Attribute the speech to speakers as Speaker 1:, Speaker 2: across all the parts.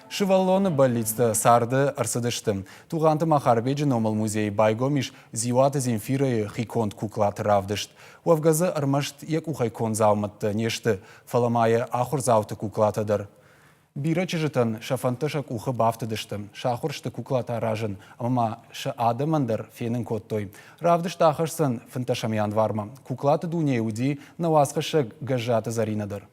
Speaker 1: Сывӕллоны бӕллицтӕ царды ӕрцыдысты. Тугъанты Махарбеджы номыл музейы байгом ис Дзиуаты Земфирӕйы хиконд куклаты равдыст. Уӕвгӕ дзы ӕрмӕст йӕ къухӕй конд дзаумӕттӕ не сты, фӕлӕ ма йӕ ахуырдзауты куклатӕ дӕр. Бирӕ чызджытӕн сӕ фӕндтӕ сӕ къухы бафтыдысты, сахуыр сты куклатӕ аразын ӕмӕ ма сӕ адӕмӕн дӕр фенын кодтой. Равдыст ахӕсдзӕн фынддӕсӕм январмӕ. Куклаты дунейы уыди нӕ уацхӕссӕг Гӕззаты Зӕринӕ дӕр.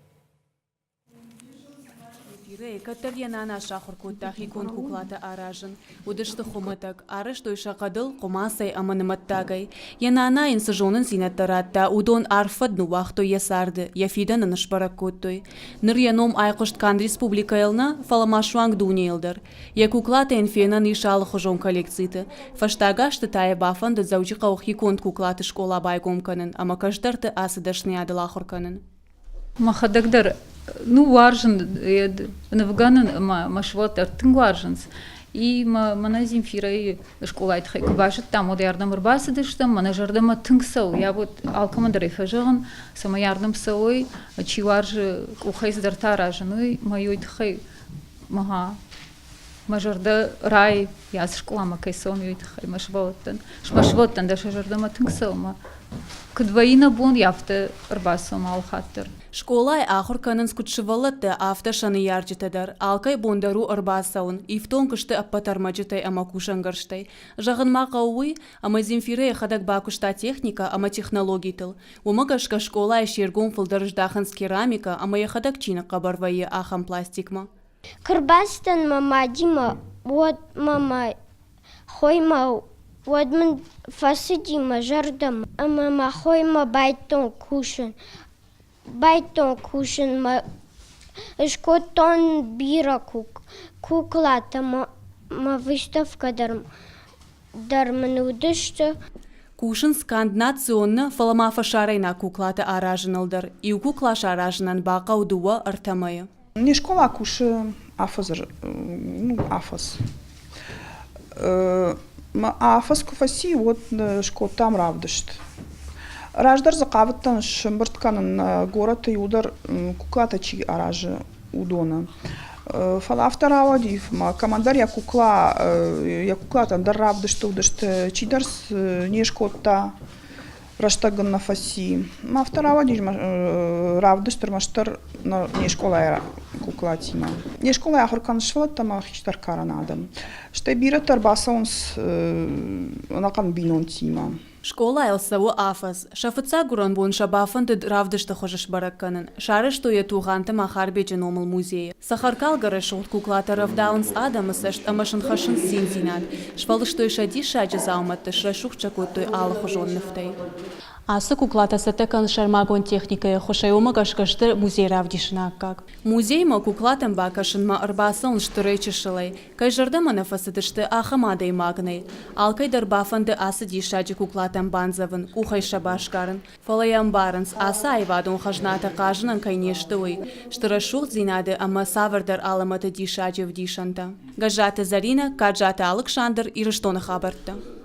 Speaker 2: Эфирӕй кӕддӕр йӕ нана сахуыр кодта хиконд куклатӕ аразын. Уыдысты хуымӕтӕг, арӕзтой сӕ хъӕдыл, хъуымацӕй ӕмӕ нымӕттагӕй. Йӕ нана йын цы зонындзинӕдтӕ радта, уыдон арф фӕд ныууагътой йӕ царды, йӕ фидӕн ын сбӕрӕг кодтой. Ныр йӕ ном айхъуыст канд республикӕйыл нӕ, фӕлӕ ма суанг дунейыл дӕр. Йӕ куклатӕ йын фенӕн ис алыхуызон коллекциты. Фӕстаг азты та йӕ бафӕндыд Дзӕуджыхъӕуы хиконд куклаты скъола байгом кӕнын ӕмӕ кӕстӕрты ацы дӕсныйадыл ахуыр кӕнын.
Speaker 3: Мӕхӕдӕг дӕр ну уарзын нывгӕнын ӕмӕ мӕ сывӕллӕттӕ тынг уарзынц. И мӕ мӕнӕ Земфирӕйы скъолайы тыххӕй куы базыдтам, уӕд ардӕм ӕрбацыдыстӕм, мӕнӕ зӕрдӕмӕ тынг цӕуы. Я вот алкӕмӕн дӕр ӕй фӕзӕгъын, цӕмӕй ардӕм цӕуой, чи уарзы къухӕй цыдӕртӕ аразын, уый мӕ уый тыххӕй мӕ мӕ зӕрдӕ райы, ацы скъоламӕ кӕй цӕуӕм, уый тыххӕй мӕ сывӕллӕттӕн. Мӕ сывӕллӕттӕн дӕр сӕ зӕрдӕмӕ тынг цӕуы ӕмӕ куыд вӕййы нӕ бон, афтӕ ӕрбацӕуӕм алы хатт дӕр.
Speaker 2: Скъолайы ахуыр кӕнынц куыд сывӕллӕттӕ, афтӕ сӕ ныййарджытӕ дӕр. Алкӕй бон дӕр у ӕрбацӕуын, ифтонг сты ӕппӕт ӕрмӕджытӕй ӕмӕ кусӕнгӕрзтӕй. Зӕгъын ма хъӕуы уый, ӕмӕ Земфирӕ йӕхӕдӕг бакуыста техникӕ ӕмӕ технологитыл. Уымӕ гӕсгӕ скъолайы се ргом фылдӕр здахынц керамикӕ ӕмӕ йӕхӕдӕг чи ныхъхъӕбӕр вӕййы, ахӕм пластикмӕ.
Speaker 4: Куы рбацыдтӕн мӕ мадимӕ, уӕд мӕ мӕ хоимӕ, уӕд мын фӕцыди мӕ зӕрдӕмӕ ӕмӕ мӕ хоимӕ байдтон кусын. Байдтон кусын мӕ скодтон бирӕ куклатӕ мӕ выставкӕ дӕр дӕр мын уыдысты.
Speaker 2: Кусынц канд национ нӕ, фӕлӕ ма фӕсарӕйнаг куклатӕ аразыныл дӕр. Иу кукла саразынӕн бахъӕуы дыууӕ-ӕртӕ мӕйы.
Speaker 5: Не скъола кусы афӕдзы, ну, афӕдз. Афӕдз куы фӕци, уӕд скодтам равдыст. Раздӕр дзы хъавыдтӕн сӕмбырд кӕнын горӕты иуылдӕр куклатӕ чи аразы, уыдоны. Фӕлӕ афтӕ рауади, ӕмӕ кӕмӕндӕр йӕ кукла, йӕ куклатӕ ӕндӕр равдысты уыдысты, чидӕр не скодта, рӕстӕг ын нӕ фӕци. Афтӕ рауадис равдыст ӕрмӕстдӕр не скъолайы куклатимӕ. Не скъолайы ахуыр кӕнынц сывӕллӕттӕ ӕмӕ хистӕр карӕн адӕм. Стӕй бирӕтӕ ӕрбацӕуынц ӕнӕхъӕн бинонтимӕ.
Speaker 2: Скъолайыл цӕуы афӕдз. Сӕ фыццаг гуырӕнбон сӕ бафӕндыд равдысты хуызы сбӕрӕг кӕнын. Сарӕзтой йӕ Тугъанты Махарбеджы номыл музейы. Цӕхӕркалгӕ рӕсугъд куклатӕ рӕвдауынц адӕмы цӕст ӕмӕ сын хӕссынц циндзинад. Сфӕлыстой сӕ диссаджы дзаумӕтты, срӕсугъд сӕ кодтой алыхуызон нывтӕй. Ацы куклатӕ цӕттӕ кӕнынц сӕрмагонд техникӕйы ӕххуысӕй, уымӕ гӕсгӕ сты музей равдисыны аккаг. Музеймӕ куклатӕм бакӕсынмӕ ӕрбацӕуынц стырӕй-чысылӕй. Кӕй зӕрдӕмӕ нӕ фӕцыдысты, ахӕм адӕймаг нӕй. Алкӕй дӕр бафӕнды ацы диссаджы куклатӕм бандзӕвын, къухӕй сӕ басгарын. Фӕлӕ йӕ ӕмбарынц, ацы аивадон хӕзнатӕ хъазынӕн кӕй не сты, уый. Сты рӕсугъддзинады ӕмӕ цавӕрдӕр алӕмӕты диссаджы ӕвдисӕнтӕ. Гӕззаты Зӕринӕ, Каджаты Алыксандр, Ирыстоны хабӕрттӕ.